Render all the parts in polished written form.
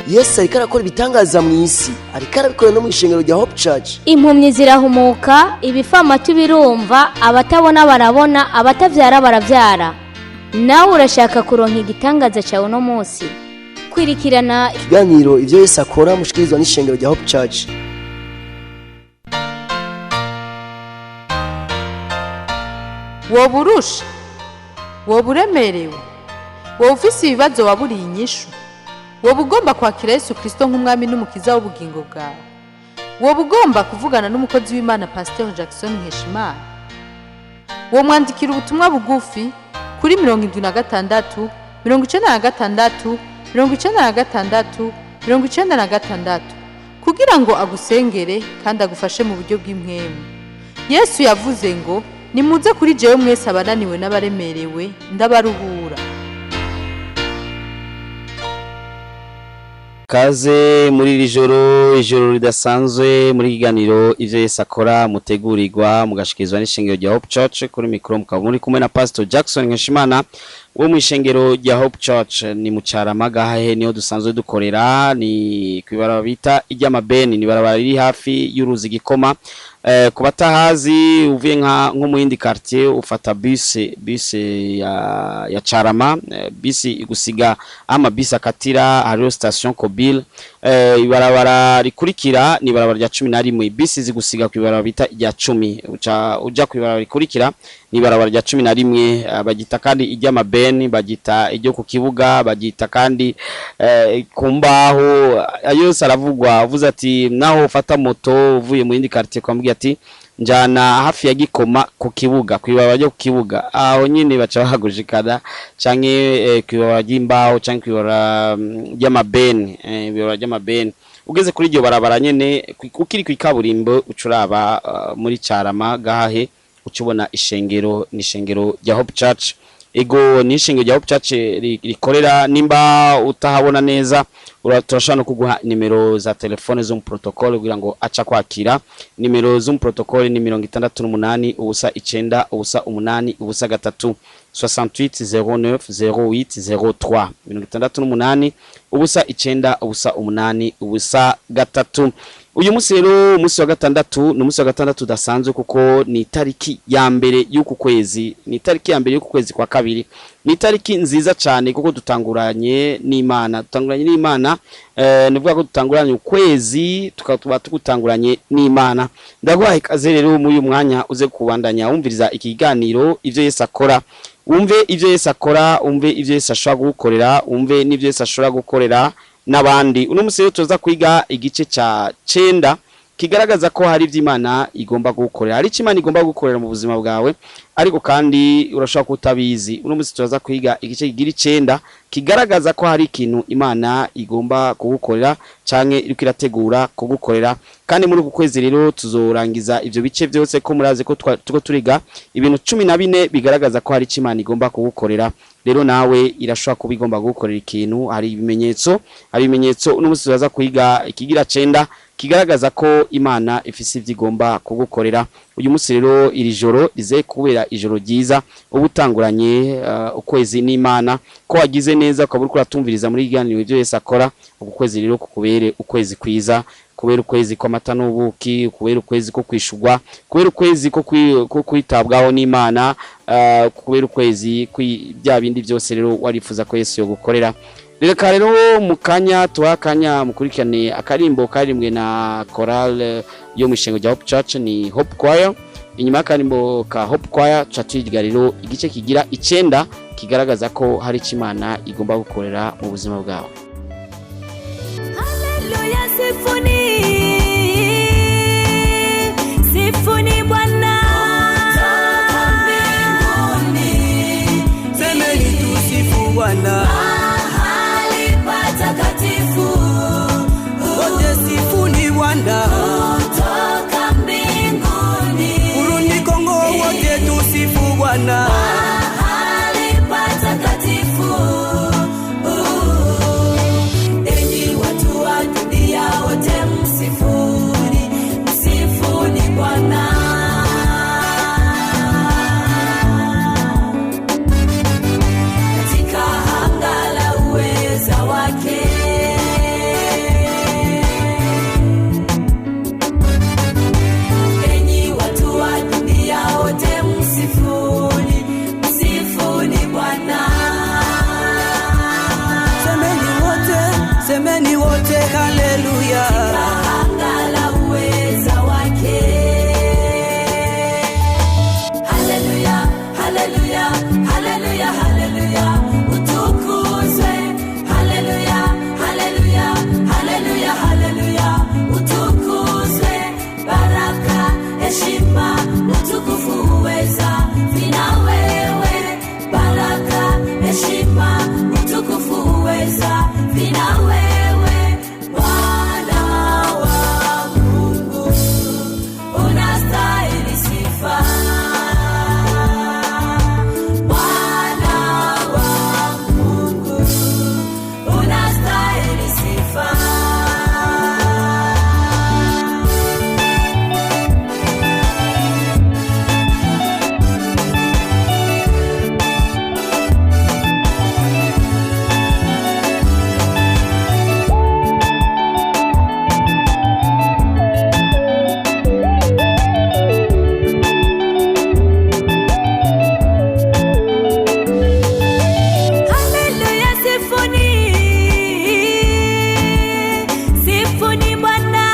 Yesu ariko arakora ibitangaza mu isi, ariko arabikora no mu ishengero rya Hope Church. Impumyi zirahumuka, ibifamatu birumva, abatabona barabona, abatavyara baravyara. Nawe urashaka kuronka igitangaza cyawe uno munsi? Kwirikirana ikiganiro Ivyo Yesu Akora mushikirizwa n'ishengero rya Hope Church. Woba urusha, woba uremerewe, woba ufise ibibazo waburiye inyishu, woba ugomba kwakira Yesu Kirisito nk'umwami n'umukiza w'ubugingo bwawe, woba ugomba kuvugana n'umukozi w'Imana Pasiteri Jackson Nkeshimana, womwandikira ubutumwa bugufi kuri 76 96 96 96 kugira ngo agusengere kandi agufashe mu buryo bw'impwemu. Yesu yavuze ngo: "Nimuze kuri jewe mwese abananiwe n'abaremerewe, ndabaruhura." Kaze muri iri joro, ijoro ridasanzwe, muri kiganiro Ivyo Yesu Akora mutegurirwa mugashikirizwa n'ishengero rya Hope Church. Kuri mikoro mukaba muri kumwe na Pastor Jackson Nkeshimana wo mu ishengero rya Hope Church. Ni mu Carama Gahahe, niho dusanzwe dukorera, ni kw'ibarabara bita iry'Amabeni, ni barabara riri hafi y'uruzi Gikoma. Ku batahazi, uvuye nko mu yindi quartier, ufata bus ya Carama, bus igusiga ama bus akatira, hariho station Kobil. Ibarabara rikurikira ni ibarabara rya 11. Bisi zigusiga ku ibarabara bita irya 10, uca uja ku ibarabara rikurikira, ni ibarabara rya 11. Bagita kandi iry'Amabeni, bagita iryo ku kibuga, bagita kandi ku mbaho, ayo yose aravugwa. Uvuze ati naho ufata moto uvuye mu yindi quartier, kwambwiye ati njana hafi ya Gikoma ku kibuga, ku ibarabara ryo ku kibuga, aho nyine baca bahagushikana, canke ku ibarabara ry'imbaho, canke ku ibarabara ry'Amabeni. Ibarabara ry'Amabeni, ugeze kuri iryo barabara nyene, ukiri kw'ikaburimbo, ucuraba muri Carama Gahahe, ucubona ishengero, ni ishengero rya Hope Church. Ego, ni ishengero rya Hope Church rikorera. Nimba utahabona neza, turashobora no kuguha nimero za telefone zo mu protocole kugira ngo aca kwakira. Nimero zo mu protocole ni 68 0 9 0 8 0 3, 68 09 08 03, 68 0 9 0 8 0 3. Uyu munsi rero, umunsi wa gatandatu, ni umunsi wa gatandatu udasanzwe kuko ni itariki ya mbere y'uku kwezi, ni itariki ya mbere y'uku kwezi kwa kabiri. Ni itariki nziza cyane kuko dutanguranye n'Imana, dutanguranye n'Imana. Nivuga ko dutanguranye ukwezi, tukaba tugutanguranye n'Imana. Ndaguhaye ikaze rero muri uyu mwanya uze kubandanya wumviriza ikiganiro Ivyo Yesu Akora, wumve ivyo Yesu akora, wumve ivyo Yesu ashobora gukorera, wumve n'ivyo Yesu ashobora gukorera n'abandi. Uno musi rero tuza kwiga igice ca 9 kigaragaza ko hari ivyo Imana igomba gukorera, hari icyo Imana igomba gukorera mu buzima bwawe, ariko kandi urashobora kutabizi. Uno musi turaza kwiga igice kigira 9 kigaragaza ko hari ikintu Imana igomba kugukorera canke iriko irategura kugukorera. Kandi muri uku kwezi rero tuzorangiza ivyo bice byose, ko murazi ko tuko turiga ibintu 14 bigaragaza ko hari icyo Imana igomba kugukorera. Rero nawe irashobora kuba igomba kugukorera ikintu, hari ibimenyetso, hari ibimenyetso. Uno musi turaza kwiga ikigira 9 kigaragaza ko Imana ifise ivyo igomba kugukorera. Uyu munsi rero, iri joro rize kubera ijoro ryiza, uba utanguranye ukwezi n'Imana, ko wagize neza ukaba uriko uratumviriza muri ikiganiro Ivyo Yesu Akora. Uku kwezi rero kukubere ukwezi kwiza, kubera ukwezi kw'amata n'ubuki, kubera ukwezi ko kwishurwa, kubera ukwezi ko kwitabwaho n'Imana, kubera ukwezi bya bindi byose rero warifuza ko Yesu yogukorera. Reka rero mu kanya tuha akanya mukurikirane akarimbo karimbwe na chorale yo mu ishengo rya Hope Church, ni Hope Choir. Inyuma y'akarimbo ka Hope Choir tuca twiga rero igice kigira 9 kigaragaza ko hari icyo Imana igomba gukorera mu buzima bwawe. Haleluya, sifuni, sifuni Bwana. Semeni tusifu Bwana. Mahali patakatifu. Wote sifuni Bwana. Kutoka mbinguni. Burundi, Kongo, wote tusifu Bwana. Mahali patakatifu. Enyi watu wa dunia wote, msifuni, msifuni Bwana. Katika anga la uweza wake. vina wewe. Bwana wa Mungu, unastahili sifa. Bwana wa Mungu, unastahili sifa. Haleluya, sifuni, sifuni Bwana,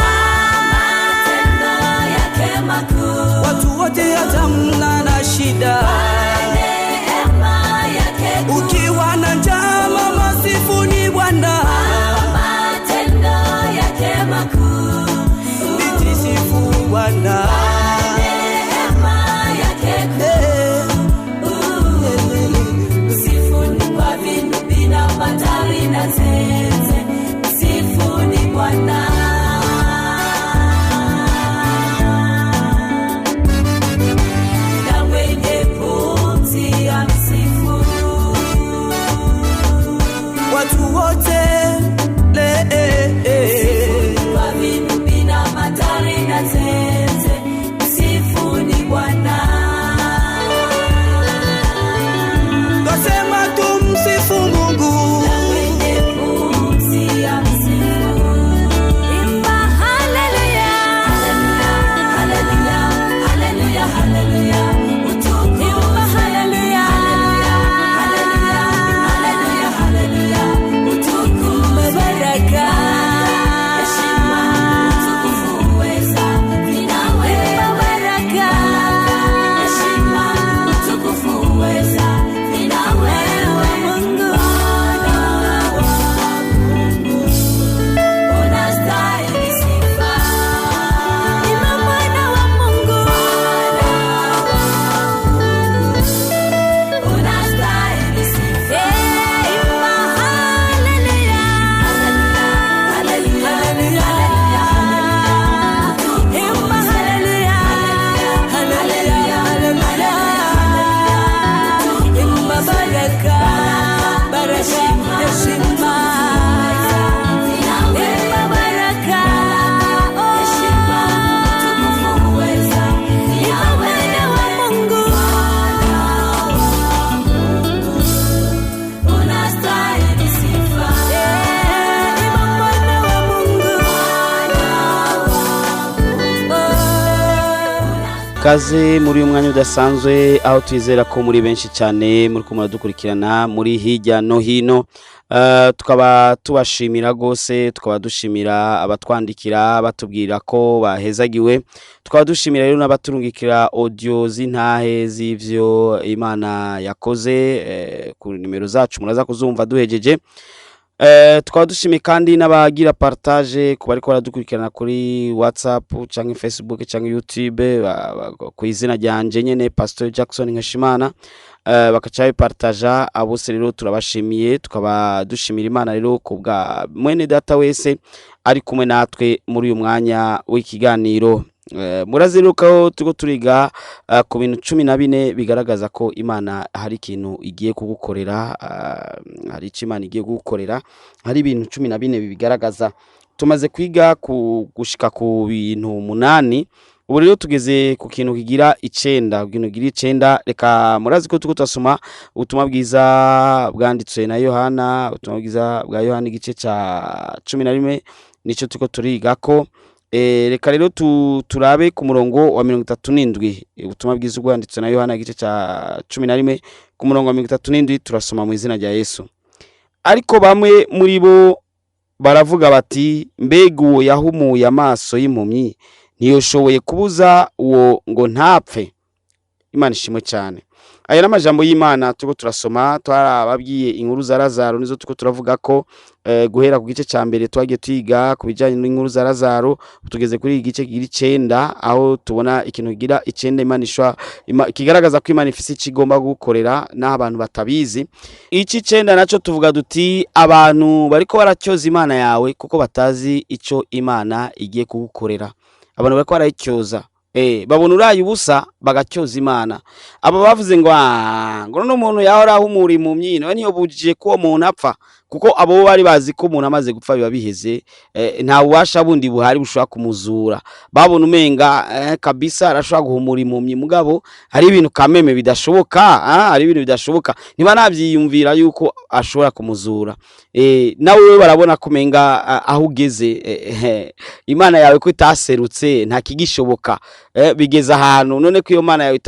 matendo yake makuu, Watu wote hata mna na shida, neema yake kuu, ukiwa na njaa mama, sifuni Bwana, matendo yake makuu, iti sifu Bwana. neema yake kuu. Msifuni kwa vinubi na matari na zeze, msifuni Bwana. Na mwenye pumzi amsifu. Watu wote le Kwa vinubi na matari na zeze, msifuni Bwana. twasema tumsifu Mungu. Mwenye pumzi amsifu. Imba haleluya, haleluya, haleluya, haleluya, utukufu. Imba haleluya, haleluya, haleluya, haleluya, utukufu. Baraka, heshima, utukufu, uweza vina wewe. Baraka, heshima, utukufu, uweza vina wewe. Mungu, Bwana wa Mungu, unastahili sifa. Imba Mwana wa Mungu, Bwana wa Mungu, unastahili sifa. Imba haleluya, haleluya, haleluya, imba haleluya, haleluya, haleluya, imba baraka, baraka, heshima, imba baraka, heshima, utukufu, uweza, imba Mwana wa Mungu, unastahili sifa. Imba Mwana wa Mungu, Kaze muri uyu mwanya udasanzwe aho twizera ko muri benshi cyane muri ko muradukurikirana muri hirya no hino. Tukaba tubashimira rwose, tukaba dushimira abatwandikira batubwira ko bahezagiwe, tukaba dushimira rero n'abaturungikira audio z'intahe z'ivyo Imana yakoze ku nimero zacu muraza kuzumva duhejeje. Tukaba dushimiye kandi n'abagira partage ku bariko baradukurikirana kuri WhatsApp canke Facebook canke YouTube ku izina ryanje nyene Pastor Jackson Nkeshimana, bakaca babipartaja. Abose rero turabashimiye, tukaba dushimira Imana rero ku bwa mwene data wese ari kumwe natwe muri uyu mwanya w'ikiganiro. Muraziruka ko turiko turiga ku bintu 14 bigaragaza ko Imana hari ikintu igiye kugukorera, hari ico Imana igiye kugukorera, hari ibintu 14 bibigaragaza. Tumaze kwiga ku gushika ku bintu 8, ubu rero tugeze ku kintu kigira 9, ku kintu kigira 9. Reka murazi ko turiko turasoma ubutumwa bwiza bwanditswe na Yohana, ubutumwa bwiza bwa Yohana igice ca 11 nico turiko turigako. Reka rero turabe ku murongo wa 37, ubutumwa bwiza bwanditswe na Yohana igice ca 11 ku murongo wa 37, turasoma mu izina rya Yesu. Ariko bamwe muri bo baravuga bati, mbega uwo yahumuye amaso y'impumyi ntiyoshoboye kubuza uwo ngo ntapfe? Imana ishimwe cyane. Aya n'amajambo y'Imana turiko turasoma. Twarababwiye inkuru za Lazaro, nizo turiko turavuga ko guhera ku gice ca mbere twagiye twiga ku bijanye n'inkuru za Lazaro. Tugeze kuri iki gice kigira 9, aho tubona ikintu kigira 9 Imana ishwa kigaragaza ko Imana ifise ico igomba gukorera naho abantu batabizi. Iki 9 naco tuvuga duti abantu bariko baracyoza Imana yawe kuko batazi ico Imana igiye kugukorera. Abantu bariko barayicyoza, babona uraye ubusa bagacyoza Imana. Abo bavuze ngo ngo none umuntu yahora ahumura impumyi, none niyo bujije ko uwo muntu apfa, kuko abo bari bazi ko umuntu amaze gupfa biba biheze, nta bubasha bundi buhari bushobora kumuzura. Babona umenga kabisa arashobora guhumura impumyi, mugabo hari ibintu kameme bidashoboka, hari ibintu bidashoboka, ntibanavyiyumvira yuko ashobora kumuzura. Nawe barabona ko umenga aho ugeze, Imana yawe ko itaserutse nta kigishoboka. Bigeze ahantu none ko iyo Mana yawe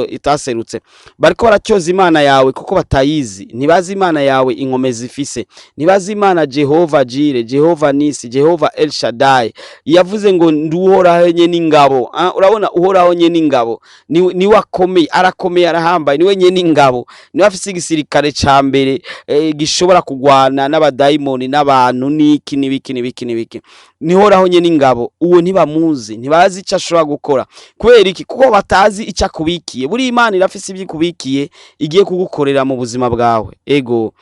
itaserutse. Bariko baracyoza Imana yawe kuko batayizi, ntibazi Imana yawe inkomezi ifise, ntibazi Imana Jehova Jire, Jehova Nisi, Jehova El Shaddai. Yavuze ngo nduhoraho nyene ingabo. Urabona uhoraho nyene ingabo niwe akomeye, arakomeye, arahambaye, niwe nyene ingabo, niwe afise igisirikare ca mbere gishobora kugwana n'abadayimoni n'abantu n'iki n'ibiki n'ibiki n'ibiki. Nihoraho nyene ingabo, uwo ntibamuzi, ntibazi ico ashobora gukora. Kubera iki? Kuko batazi ico akubikiye. Buri Imana irafise ibyo ikubikiye igiye kugukorera mu buzima bwawe. Ego,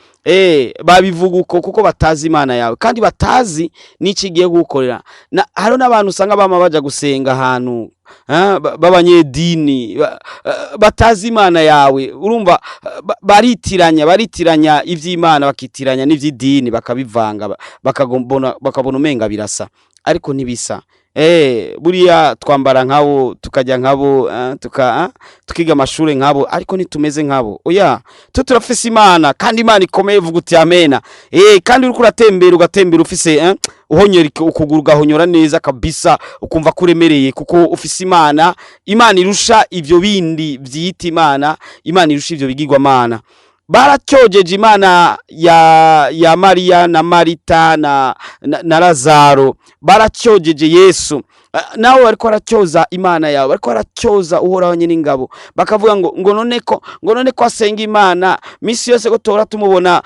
babivuga uko kuko batazi Imana yawe kandi batazi n'ico igiye kugukorera. Hariho n'abantu usanga bama baja gusenga ahantu b'abanyedini batazi Imana yawe. Urumva baritiranya ivy'Imana bakitiranya n'ivy'idini, bakabivanga, bakabona umenga birasa ariko ntibisa. Buriya twambara nkabo, tukajya nkabo, tukiga amashure nkabo, ariko ntitumeze nkabo. Oya, twe turafise Imana kandi Imana ikomeye, uvuga uti amena. Kandi uriko uratembera, ugatembera ufise uhonyora ukuguru, ugahonyora neza kabisa, ukumva ko uremereye kuko ufise Imana. Imana irusha ivyo bindi vyita Imana, Imana irusha ivyo bigirwamana. Baracyojeje Imana ya Mariya na Marita na Lazaro, baracyojeje Yesu. Nawe bariko baracyoza Imana yawe, bariko baracyoza uhoraho nyene ingabo, bakavuga ngo none ko asenga Imana misi yose, ko tora tumubona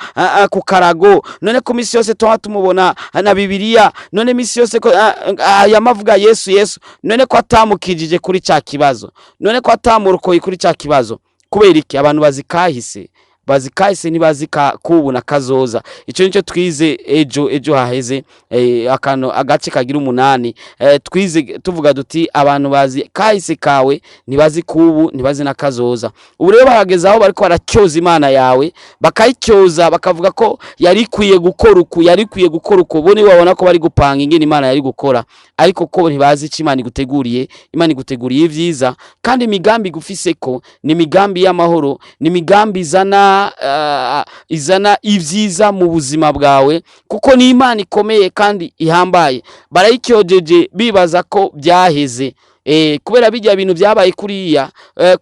ku karago, none ko misi yose tora tumubona na Bibiliya, none misi yose ko yamavuga Yesu Yesu, none ko atamukijije kuri ca kibazo, none ko atamurokoye kuri ca kibazo. Kubera iki? Abantu bazikahise, bazikahise ntibazi kubu na kazoza. Ico nico twize ejo haheze, akano agace kagira 8. Twize tuvuga duti abantu bazi kahise kawe ntibazi kubu, ntibazi na kazoza. Ubu rero barageze aho bariko baracyoza Imana yawe, bakayicyoza bakavuga ko yari ikwiye gukora uku, yari ikwiye gukora uku. Bo nibo babona ko bari gupanga ingene Imana yari gukora, ariko ko ntibazi ico Imana iguteguriye. Imana iguteguriye ivyiza, kandi imigambi igufise ko ni imigambi y'amahoro, ni imigambi izana ivyiza mu buzima bwawe, kuko ni Imana ikomeye kandi ihambaye. Barayicyojeje bibaza ko byaheze. Kubera bijya bintu byabaye kuriya,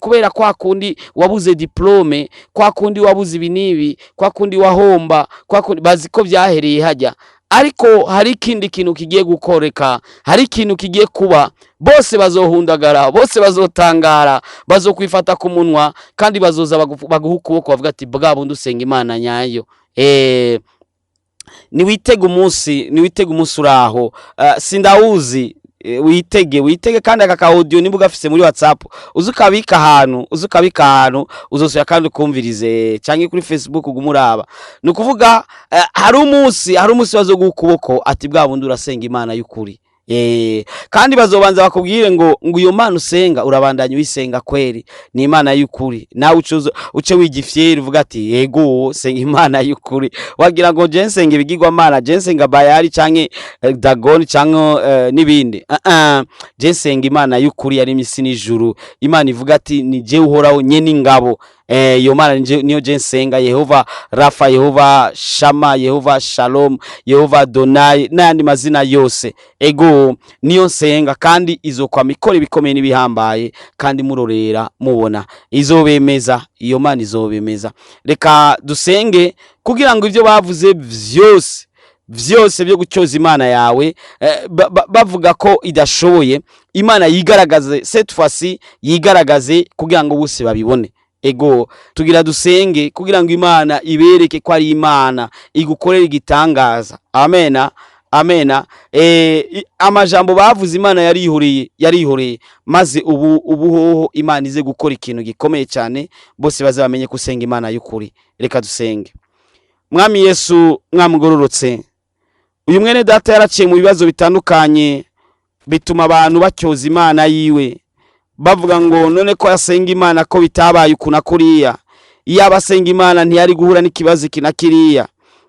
kubera kwa kundi wabuze diplome, kwa kundi wabuze ibi n'ibi, kwa kundi wahomba, kwa kundi bazi ko byahereye hajya. Ariko hari ikindi kintu kigiye gukoreka, hari ikintu kigiye kuba. Bose bazohundagara, bose bazotangara, bazokwifata ku munwa, kandi bazoza baguha ukuboko bavuga ati bwa bundi usenga Imana nyayo. Niwitege umunsi, niwitege umunsi uraho. Sindawuzi, witege kandi aka ka audio nimba ugafise muri WhatsApp uze ukabika ahantu, uze ukabika ahantu uzosubira kandi ukumvirize, canke kuri Facebook ugume uraba. Ni ukuvuga hari umunsi bazoguha ukuboko ati bwa bundi urasenga Imana y'ukuri. Kandi bazobanza bakubwire ngo iyo Mana usenga urabandanya uyisenga kweri, ni Imana y'ukuri. Nawe uce wigifyera uvuga ati yego senga Imana y'ukuri. Wagira ngo je nsenga ibigirwamana, je nsenga Bayali canke Dagoni canke n'ibindi. Je nsenga Imana y'ukuri yaremye isi n'ijuru. Imana ivuga ati ni je uhoraho nyene ingabo. Iyo Mana niyo je nsenga, Yehova Rafa, Yehova Shama, Yehova Shalom, Yehova Adonai n'ayandi mazina yose. Ego niyo nsenga, kandi izokwama ikora ibikomeye n'ibihambaye, kandi murorera mubona izobemeza. Iyo Mana izobemeza. Reka dusenge kugira ngo ivyo bavuze vyose vyose byo gucyoza Imana yawe, bavuga ko idashoboye, Imana yigaragaze cette fois-ci, yigaragaze kugira ngo bose babibone. Ego tugira dusenge kugira ngo Imana ibereke ko ari Imana igukorera igitangaza. Amena, amena. Amajambo bavuze Imana yarihoreye, yarihoreye, maze ubu hoho Imana ize gukora ikintu gikomeye cyane, bose baze bamenye ko usenga Imana y'ukuri. Reka dusenge. Mwami Yesu, mwamugororotse, uyu mwene data yaraciye mu bibazo bitandukanye bituma abantu batyoza Imana yiwe, bavuga ngo none ko asenga Imana ko bitabaye uku na kuriya, iyo abasenga Imana ntiyari guhura n'ikibazo iki na kiriya.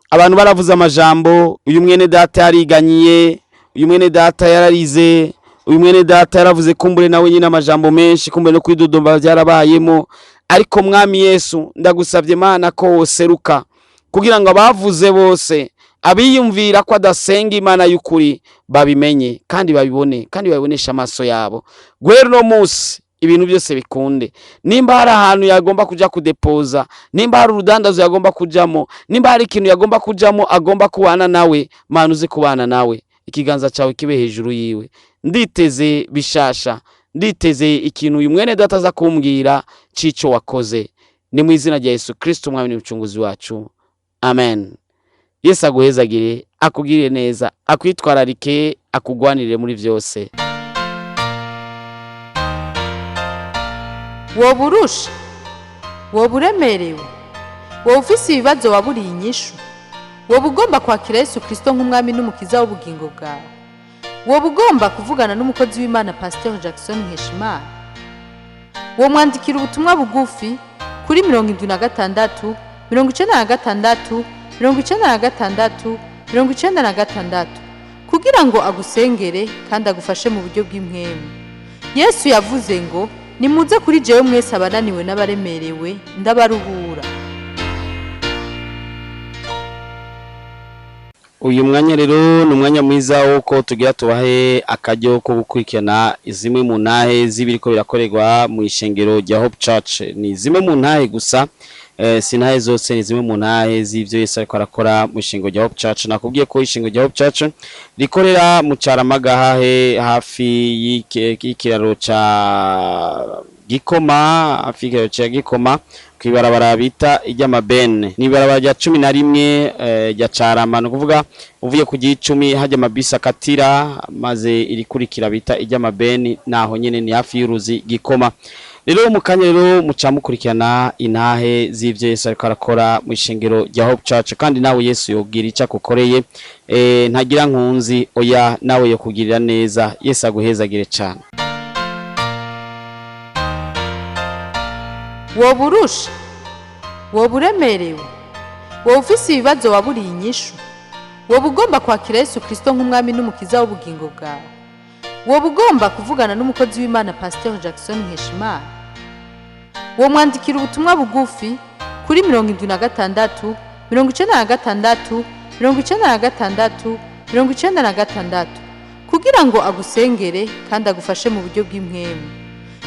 Abantu baravuze amajambo, uyu mwene data yariganyiye, uyu mwene data yararize, uyu mwene data yaravuze kumbure nawe nyine amajambo menshi, kumbure no kwidodomba byarabayemo. Ariko Mwami Yesu, ndagusabye Mana ko woseruka kugira ngo abavuze bose, abiyumvira ko adasenga Imana y'ukuri, babimenye kandi babibone, kandi babiboneshe amaso yabo. Guhera uno munsi ibintu byose bikunde. Nimba hari ahantu yagomba kuja kudepoza, nimba hari urudandazo yagomba kujamo, nimba hari ikintu yagomba kujamo, agomba kubana nawe, Mana uze kubana nawe, ikiganza cyawe kibe hejuru yiwe. Nditeze bishasha, nditeze ikintu uyu mwene data aza kumbwira c'ico wakoze. Ni mu izina rya Yesu Kristo Umwami n'Umucunguzi wacu, amen. Yesu aguhezagire, akugirire neza, akwitwararike, akugwanirire muri vyose. Woba urusha, woba uremerewe, woba ufise ibibazo waburiye inyishu, woba ugomba kwakira Yesu Kristo nk'umwami n'umukiza w'ubugingo bwawe, woba ugomba kuvugana n'umukozi w'Imana Pasteur Jackson Nkeshimana, womwandikira ubutumwa bugufi kuri 76 96 96 96 kugira ngo agusengere kandi agufashe mu buryo bw'impwemu. Yesu yavuze ngo nimuze kuri jewe mwese abananiwe n'abaremerewe, ndabaruhura. Uyu mwanya rero ni umwanya mwiza w'uko tugira tubahe akaryo ko gukurikirana zimwe mu ntahe z'ibiriko birakorerwa mu ishengero rya Hope Church. Ni zimwe mu ntahe gusa, si ntahe zose, ni zimwe mu ntahe z'ivyo Yesu ariko arakora mu ishengero rya Hope Church. Nakubwiye ko ishengero rya Hope Church rikorera mu Caramagahahe, hafi y'ikiraro ca Gikoma, hafi y'ikiraro ca Gikoma, kw'ibarabara bita iry'amabene. Ni ibarabara rya 11 rya Carama, ni ukuvuga uvuye ku gicumi hajya amabisi akatira, maze irikurikira bita iry'amabeni, naho nyene ni hafi y'uruzi Gikoma. Rero mu kanya rero muca mukurikirana intahe z'ivyo Yesu ariko arakora mu ishengero rya Hope Church, kandi nawe Yesu yogira ico akukoreye, ntagira nkunzi, oya, nawe yokugirira neza. Yesu aguhezagire cane. Woba urusha, woba uremerewe, woba ufise ibibazo waburiye inyishu, woba ugomba kwakira Yesu Kristo nk'umwami n'umukiza w'ubugingo bwawe, woba ugomba kuvugana n'umukozi w'Imana Pasteur Jackson Nkeshimana, womwandikira ubutumwa bugufi kuri 76 96 96 96 kugira ngo agusengere kandi agufashe mu buryo bw'impwemu.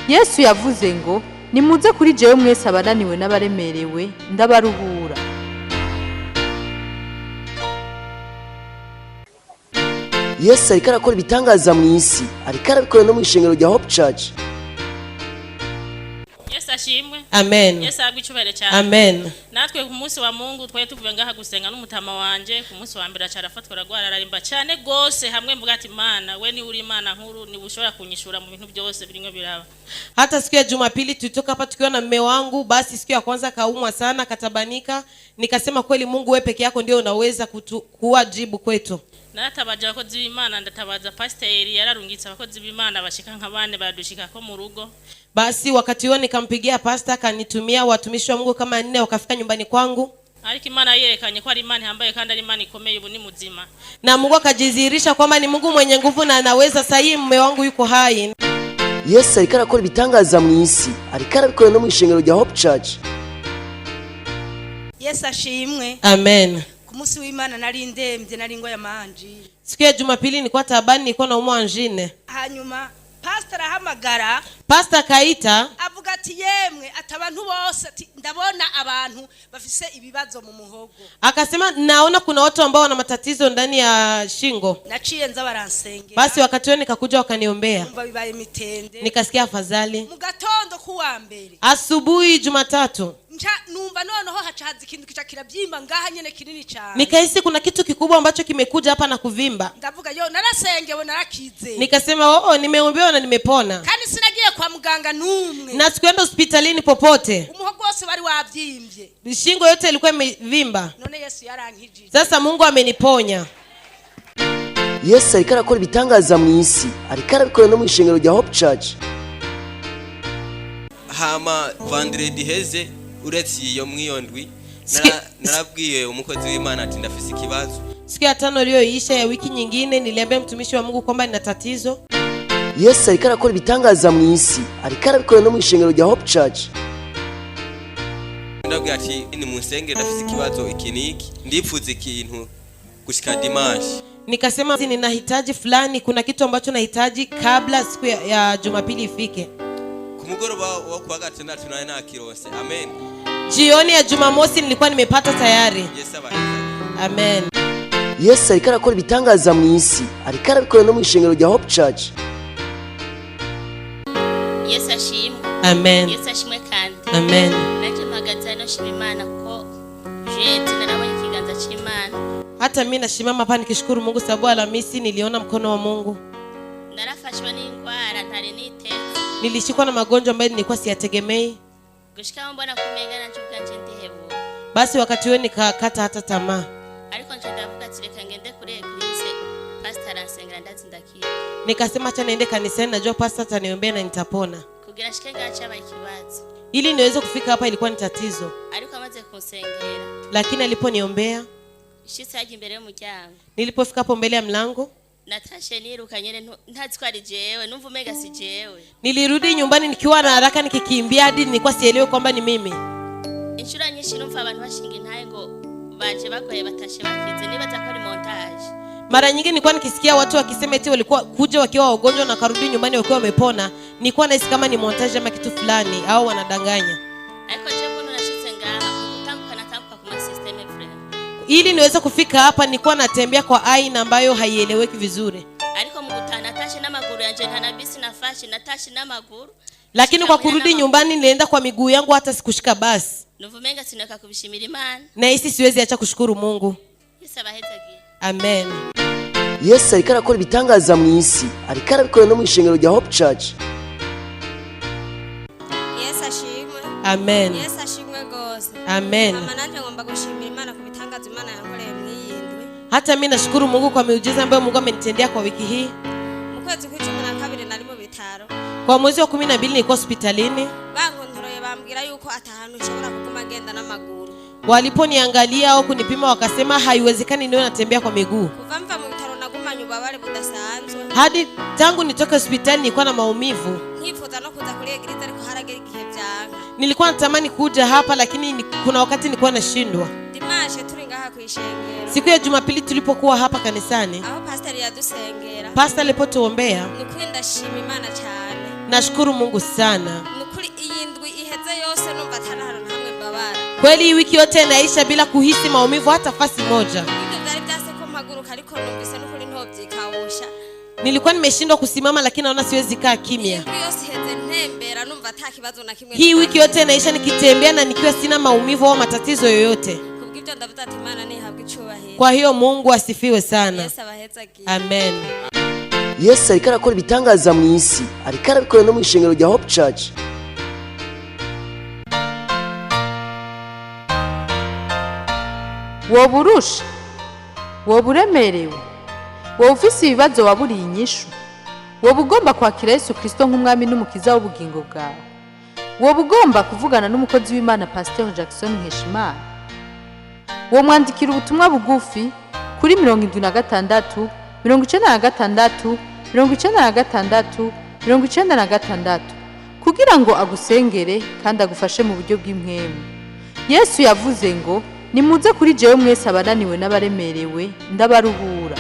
Yesu yavuze ngo nimuze kuri jewe mwese abananiwe n'abaremerewe, ndabaruhura. Yesu ariko arakora ibitangaza mu isi, ariko arabikora no mu ishengero rya Hope Church. Yesu ashimwe. Amen. Yesu agwe icyubahiro cyane. Amen. Natwe ku munsi wa Mungu twari tuvuye ngaha gusenga n'umutama wanje, ku munsi wa mbere acarafatwa aragwara, ararimba cyane gose, hamwe mvuga ati Mana we ni uri Imana nkuru, ni ushobora kunyishura mu bintu byose birimwe biraba. Hata siku ya Jumapili tulitoka hapa tukiwa na mume wangu, basi siku ya kwanza kaumwa sana, katabanika. Nikasema kweli Mungu wewe peke yako ndio unaweza kuwa jibu kwetu. Naratabaje abakozi b'Imana, ndatabaza pasiteri, yararungitse abakozi b'Imana bashika nka bane badushika ko mu rugo. Basi wakati huo nikampigia pasta, akanitumia watumishi wa Mungu kama 4 wakafika nyumbani kwangu. Ariko Imana yerekanye ko ari Imana ihambaye kandi ari Imana ikomeye, ubu ni muzima. Na Mungu akajidhihirisha kwamba ni Mungu mwenye nguvu na anaweza. Sasa hii mume wangu yuko hai. Yesu ariko arakora ibitangaza mu isi, ariko arabikora no mu ishengero rya Hope Church. Yesu ashimwe. Amen. Ku munsi w'Imana nari ndemvye, nari ngoya manji. Siku ya Jumapili nilikuwa taabani, nilikuwa naumwa angine. Hanyuma Pastor arahamagara. Pasta akaita. Avuga ati yemwe ati abantu bose ati ndabona abantu bafise ibibazo mu muhogo. Akasema naona kuna watu ambao wana matatizo ndani ya shingo. Naciye nza baransengera. Basi wakati huo nikakuja wakaniombea. Numva bibaye mitende. Nikasikia afadhali. Mu gatondo kuwa mbere, Asubuhi Jumatatu, nca numva noneho haca haza ikintu kica kirabyimba ngaha nyene kinini cyane. Nikahisi kuna kitu kikubwa ambacho kimekuja hapa na kuvimba. Ndavuga yo narasengewe narakize. Nikasema oo, nimeombewa na nimepona. Kandi sinagiye kwa muganga n'umwe. Na sikuenda hospitalini popote. Umuhogo wose wari wabyimbye. Shingo yote ilikuwa imevimba. None Yesu yarankijije. Sasa Mungu ameniponya. Yesu ariko arakora ibitangaza mu isi, ariko arabikora no mu ishengero rya Hope Church. Hama vendredi heze uretse iyo mw'iyo ndwi narabwiye umukozi w'Imana ati ndafise ikibazo. Siku ya tano iliyoisha ya wiki nyingine niliambia mtumishi wa Mungu kwamba nina tatizo. Yesu ariko arakora ibitangaza mu isi, ariko arabikora no mu ishengero rya Hope Church. Ndabwira ati ni munsenge ndafise ikibazo iki n'iki ndipfuza ikintu gushika dimanche. Nikasema ninahitaji fulani, kuna kitu ambacho nahitaji kabla siku ya Jumapili ifike. Ku mugoroba wo kuwa gatandatu nari nakironse amen. Jioni ya Jumamosi nilikuwa nimepata tayari. Yesu abaheza. Amen. Yesu ariko arakora ibitangaza mu isi, ariko arabikora no mu ishengero rya Hope Church. Yesu ashimwe. Amen. Yesu ashimwe kandi. Amen. Nanjye mpagaze hano nshima Imana ko jeudi narabonye ikiganza cy'Imana. Hata mimi nasimama hapa nikishukuru Mungu sababu Alhamisi niliona mkono wa Mungu. Narafashwe n'indwara ntari niteze. Nilishikwa na magonjwa ambayo nilikuwa siyategemei. Gushika aho mbona kumenga nanje ubwanje ndihebura. Basi wakati huo nikakata hata tamaa. Ariko nje ndavuga ati reka ngende kuri église pastor aransengera ndazi ndakira. Nikasema acha niende kanisani, najua pastor ataniombea na nitapona. Kugira nshike ngaha cabaye ikibazo. Ili niweze kufika hapa ilikuwa ni tatizo. Ariko amaze kunsengera, Lakini aliponiombea, nshitse hajya imbere y'umuryango, nilipofika hapo mbele ya mlango, natashe niruka nyene ntazi ko ari jewe numva umenga si jewe. Nilirudi nyumbani nikiwa na haraka nikikimbia hadi nilikuwa sielewi kwamba ni mimi. Inshuro nyinshi numva abantu bashinga intahe ngo baje bagoye batashe bakize nibaza ko ari montage. Mara nyingi nilikuwa nikisikia watu wakisema eti walikuwa kuja wakiwa wagonjwa na karudi nyumbani wakiwa wamepona. Nilikuwa nahisi kama ni montage ama kitu fulani au wanadanganya. Ariko je mbona nashitse ngaha mu gutambuka natambuka ku ma système vraiment. Ili niweze kufika hapa nilikuwa natembea kwa aina ambayo haieleweki vizuri. Ariko mu gutaha natashe n'amaguru yanje nta na bisi nafashe natashe n'amaguru. Lakini kwa kurudi nyumbani nilienda kwa miguu yangu hata sikushika basi. Numva umenga sineka kubishimira Imana. Na hisi siwezi acha kushukuru Mungu. Yesu abahezagiye. Amen. Yesu ariko arakora ibitangaza mu isi, ariko arabikora no mu ishengero rya Hope Church. Yesu ashimwe. Amen. Yesu ashimwe gose. Amen. Hama nanje ngomba gushimira Imana ku bitangaza Imana yankoreye mw'iyi ndwi. Hata mimi nashukuru Mungu kwa miujiza ambayo Mungu amenitendea kwa wiki hii. Mu kwezi kw'icumi na kabiri nari mu bitaro. Kwa mwezi wa 12 nilikuwa hospitalini. Bankontoroye bambwira yuko ata hantu nshobora kuguma ngenda n'amaguru. Waliponiangalia au kunipima wakasema haiwezekani niwe natembea kwa miguu. Kuva mva mu bitaro nagumanye ububabare budasanzwe. Hadi tangu nitoke hospitali nilikuwa na maumivu. Nkifuza no kuza kuri église ariko haragera igihe vyanka. Nilikuwa natamani kuja hapa lakini kuna wakati nilikuwa nashindwa. Dimanche turi ngaha kw'ishengero. Siku ya Jumapili tulipokuwa hapa kanisani, aho pasiteri yadusengera, pastor alipotuombea, ni ukuri ndashima Imana cyane. Nashukuru Mungu sana. Ni ukuri iyi ndwi iheze yose numva atari ahantu na hamwe mbabara. Kweli hii wiki yote inaisha bila kuhisi maumivu hata fasi moja. Ibyo byari byase ko mpaguruka ariko numvise n'ukuri ntobyikawusha. Nilikuwa nimeshindwa kusimama lakini naona siwezi kaa kimya. Indwi yose iheze ntembera numva ata kibazo na kimwe. Hii wiki yote inaisha nikitembea na nikiwa sina maumivu au matatizo yoyote. Kubw'ibyo ndavuga ati Imana nihabwe icubahiro. Kwa hiyo Mungu asifiwe sana. Yesu abahezagiye. Amen. Yesu ariko arakora ibitangaza mu isi, ariko arabikora no mu ishengero rya Hope Church. Woba urusha woba uremerewe woba ufise ibibazo waburiye inyishu woba ugomba kwakira Yesu Kristo nk'umwami n'umukiza w'ubugingo bwawe woba ugomba kuvugana n'umukozi w'Imana Pasteur Jackson Nkeshimana womwandikira ubutumwa bugufi kuri 76 96 96 96 kugira ngo agusengere kandi agufashe mu buryo bw'impwemu. Yesu yavuze ngo nimuze kuri jewe mwese abananiwe n'abaremerewe ndabaruhura.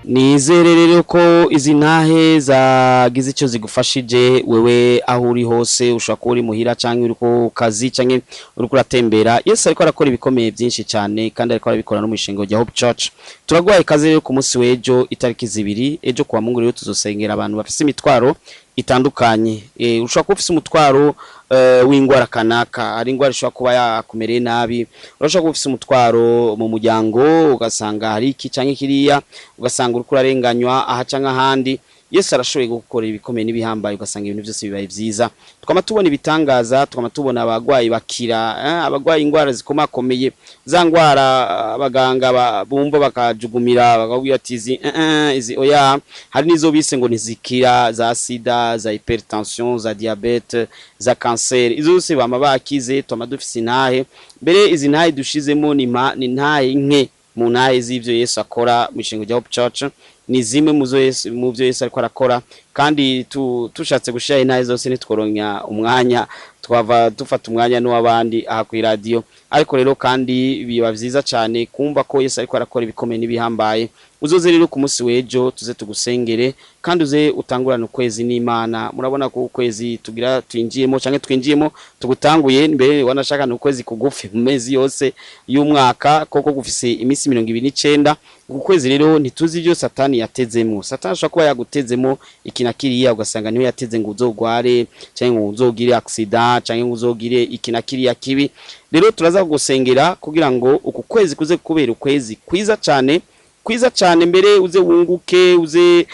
Nizere rero ko izi ntahe zagize icyo zigufashije wewe aho uri hose, ushobora kuba uri muhira cyangwa uri ku kazi cyangwa uri kuratembera. Yesu ariko arakora ibikomeye byinshi cyane, kandi ariko arabikora no mu ishingo rya Hope Church. Turaguhaye ikaze rero ku munsi w'ejo, itariki 2, ejo kuwa Mungu. Rero tuzosengera abantu bafise imitwaro itandukanye. Ushobora kuba ufise umutwaro w'ingwara kanaka, hari ingwara ishobora kuba yakumereye nabi. Urashobora kuba ufise umutwaro mu muryango, ugasanga hari iki canke kiriya, ugasanga uriko urarenganywa aha canke ahandi. Yesu arashoboye gukora ibikomeye n'ibihambaye, ugasanga ibintu byose bibaye vyiza. Twama tubona ibitangaza, twama tubona abagwayi bakira, abagwayi ingwara zikomakomeye, za ngwara abaganga bumva bakajugumira, bakabwira ati izi izi oya. Hari n'izo bise ngo ntizikira, za sida, za hypertension, za diabete, za cancer, izo zose bama bakize. Twama dufise intahe. Mbere izi ntahe dushizemo ni ntahe nke mu ntahe z'ivyo Yesu akora mu ishingo rya Hope Church. Ni zimwe mu zo Yesu, mu byo Yesu ariko arakora, kandi tushatse gushira intahe zose ntitworonka umwanya, twava dufata umwanya n'uw'abandi aha ku radio. Ariko rero kandi biba vyiza cyane kumva ko Yesu ariko arakora ibikomeye n'ibihambaye. Uzoze rero ku munsi w'ejo, tuze tugusengere, kandi uze utangurane ukwezi n'Imana. Murabona ko ukwezi tugira twinjiyemo canke twinjiyemo tugutanguye mbere, wanashaka ni ukwezi kugufi mu mezi yose y'umwaka, koko gufise iminsi 29. Uku kwezi rero ntituzi ibyo Satani yatezemo. Satani ashobora kuba yagutezemo iki na kiriya, ugasanga niwe yateze ngo uzogware, canke ngo uzogire accident, canke ngo uzogire iki na kiriya kibi. Rero turaza kugusengera kugira ngo uku kwezi kuze kubera ukwezi kwiza cyane, kwiza cyane. Mbere uze wunguke, uze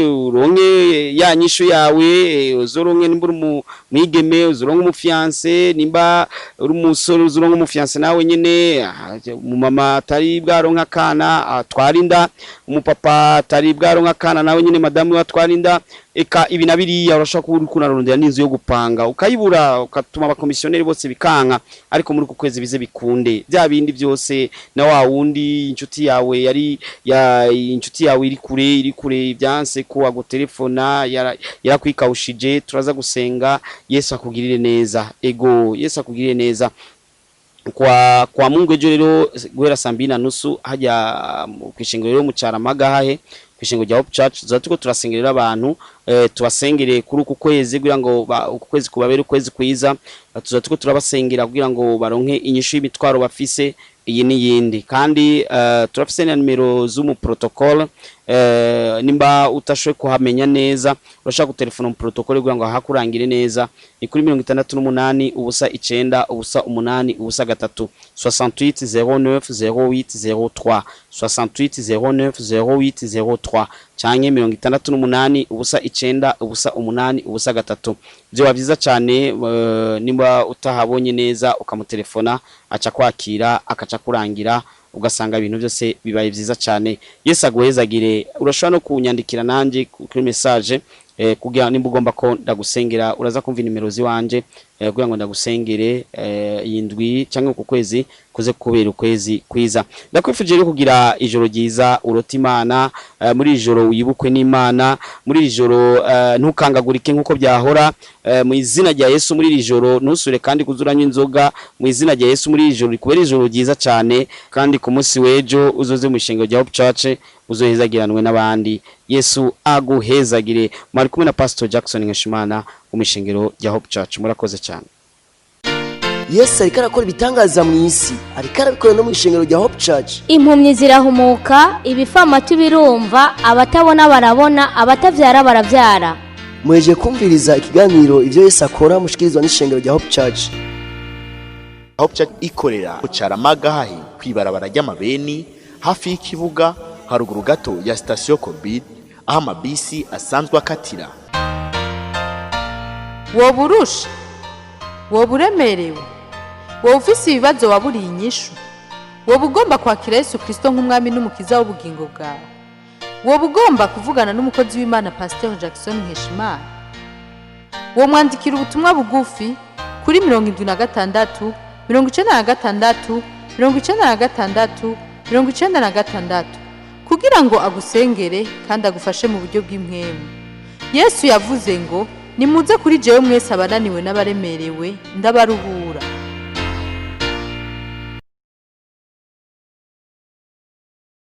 uronke ya nyishu yawe, uzoronke nimba uri mwigeme uzoronke umufiance, nimba uri umusore uzoronke umufiance nawe nyene. Umumama atari bwaronka akana atwara inda, umupapa atari bwaronka akana nawe nyene madamu we atwara inda. Eka ibi na biriya, urashobora kuba uriko unarondera n'inzu yo gupanga ukayibura, ukatuma abakomisiyoneri bose bikanka. Ariko muri uku kwezi bize bikunde, bya bindi byose, na wa wundi inshuti yawe yari ya inshuti yawe iri kure, iri kure, byanse ko agutelefona, yarakwikawushije. Turaza gusenga Yesu akugirire neza. Ego, Yesu akugirire neza. Kwa Mungu ejo rero guhera saa 2:30 hajya kwishingiro rero mu Caramaga, hahe kwishingo rya Hope Church, tuza turiko turasengerera abantu, tubasengere kuri uku kwezi kugira ngo uku kwezi kubabere ukwezi kwiza. Tuza turiko turabasengera kugira ngo baronke inyishu y'imitwaro bafise iyi n'iyindi. Kandi turafise na nimero z'umu protocole. Nimba utashoboye kuhamenya neza, urashaka gutelefona mu protocole kugira ngo ahakurangire neza. Ni kuri 68 0 9 0 8 0 3, 68 09 08 03, 68 09 08 03, canke 68 0 9 0 8 0 3. Vyoba vyiza cane nimba utahabonye neza ukamutelefona, aca kwakira, akaca kurangira, ugasanga ibintu byose bibaye vyiza cyane. Yesu aguhezagire. Urashobora no kunyandikira nanje kuri message, kugira nimba ugomba ko ndagusengera, uraza kumva inimero ziwanje, kugira ngo ndagusengere iyi ndwi cyangwa uku kwezi kuze kubera ukwezi kwiza. Ndakwifuje rero kugira ijoro ryiza, urota Imana muri iri joro, wibukwe n'Imana muri iri joro, ntukangagurike nk'uko byahora, mu izina rya Yesu. Muri iri joro ntusure kandi kuzuranywa inzoga, mu izina rya Yesu. Muri iri joro rikubera ijoro ryiza cyane, kandi ku munsi w'ejo uzoze mu ishengero rya Hope Church, uzohezagiranwe n'abandi. Yesu aguhezagire. Mwari kumwe na Pastor Jackson Nkeshimana wo mu ishengero rya Hope Church. Murakoze cyane. Yesu ariko arakora ibitangaza mu isi, ariko arabikora no mu ishengero rya Hope Church. Impumyi zirahumuka, ibifamatu birumva, abatabona barabona, abatavyara baravyara. Muheje kumviriza ikiganiro Ivyo Yesu Akora, mushikirizwa n'ishengero rya Hope Church. Hope Church ikorera ku Caramaga, hahi kwibarabara ry'amabeni, hafi y'ikibuga, haruguru gato ya sitasiyo Kobil, aho amabisi asanzwe akatira. Woba urusha, woba uremerewe, woba ufise ibibazo waburiye inyishu, woba ugomba kwakira Yesu Kirisito nk'umwami n'umukiza w'ubugingo bwawe, woba ugomba kuvugana n'umukozi w'Imana Pasiteri Jackson Nkeshimana, womwandikira ubutumwa bugufi kuri 76 96 96 96 kugira ngo agusengere kandi agufashe mu buryo bw'impwemu. Yesu yavuze ngo: "Nimuze kuri jewe mwese abananiwe n'abaremerewe, ndabaruhura."